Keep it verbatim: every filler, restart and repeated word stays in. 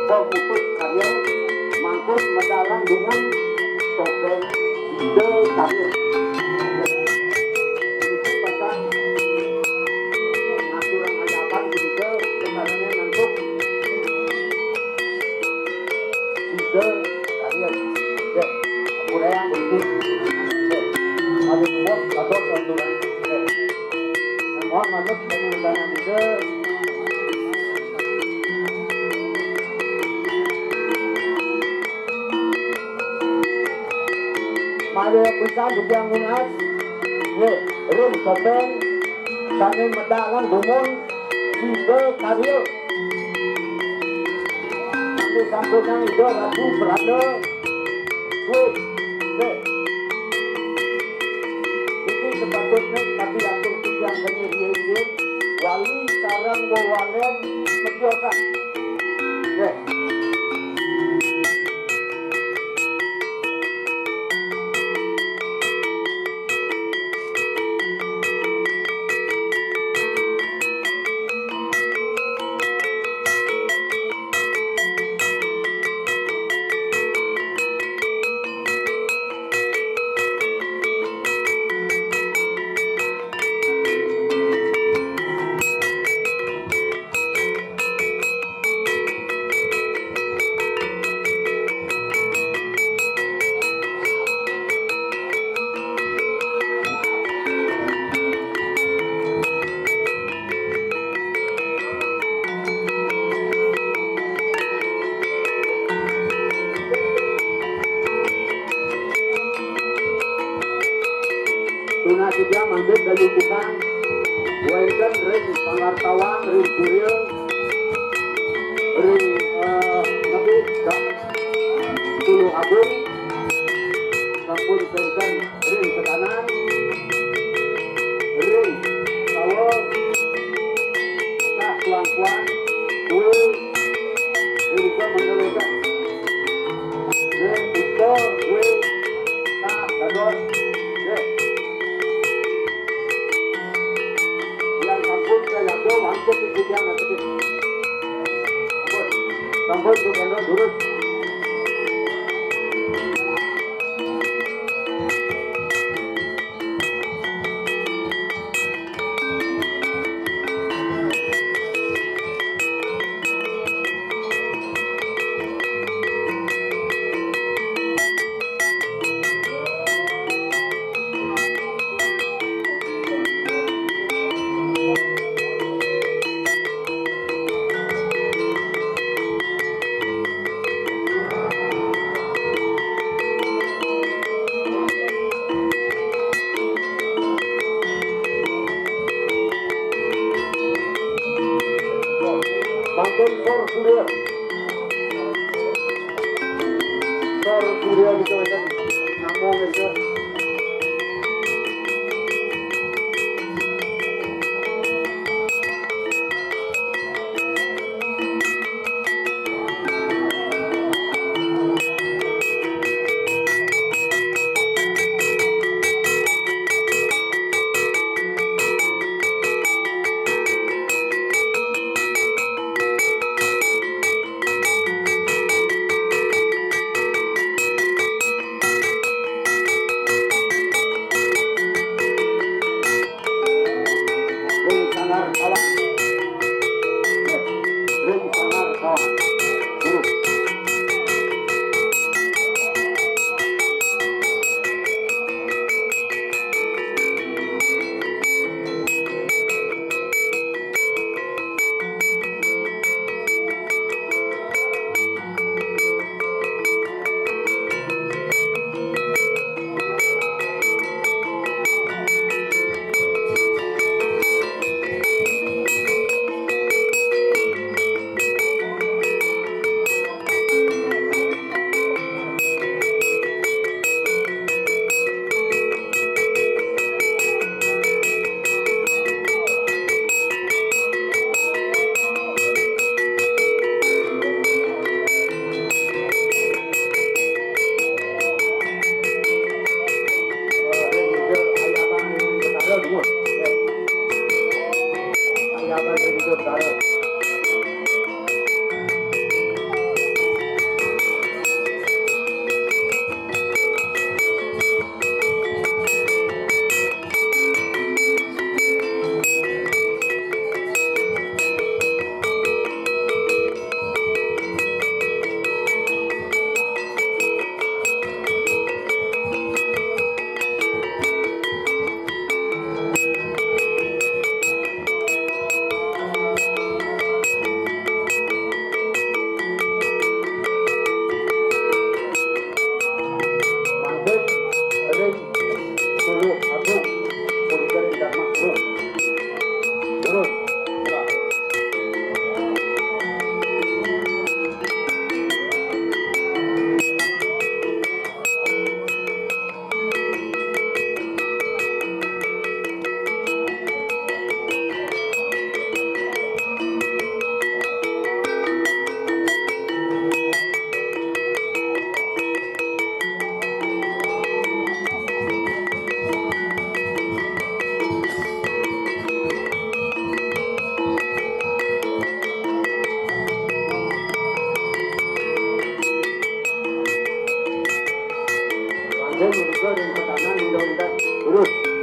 Pemuput karya, mangkut medalan dumun, topeng, ide karya. Ini pasang, ngaturang ajakan, begitu, sekarangnya ngantuk. Ide karya. Oke, kurang begitu. Oke, kami semua, gatot, aturan. Oke. Mohon maaf, kami rencana ide. Mari pisan dibangun as. Ye, ring kopeng. Sami medalan dumun. Sida karya. Sami sampunang ida ratu berada. Wih, ye. Iki sepatutnya tapi atur titiang kene riye-riye. Wali sareng wewalen mediosan. Ye. Tunas setia mangkin dayu tukang wenten ring pangartawan, ring surya, ring, eh, nabi, Tulu Agung, sampun wenten ring tekanan, ring sawa, nah, kuang-kuang, duwe, ring mangga wétan. Ring uta, duwe, nah, dados, nggih. Yang sampun kayanggo wangsit ing titiang ngasepi. Sampun. Sampun, Suganda durus. Mangkin Sor Surya. Sor Surya gitu, wénten namung gitu. Jen, jen, jen, jen, jen, jen, jen, jen,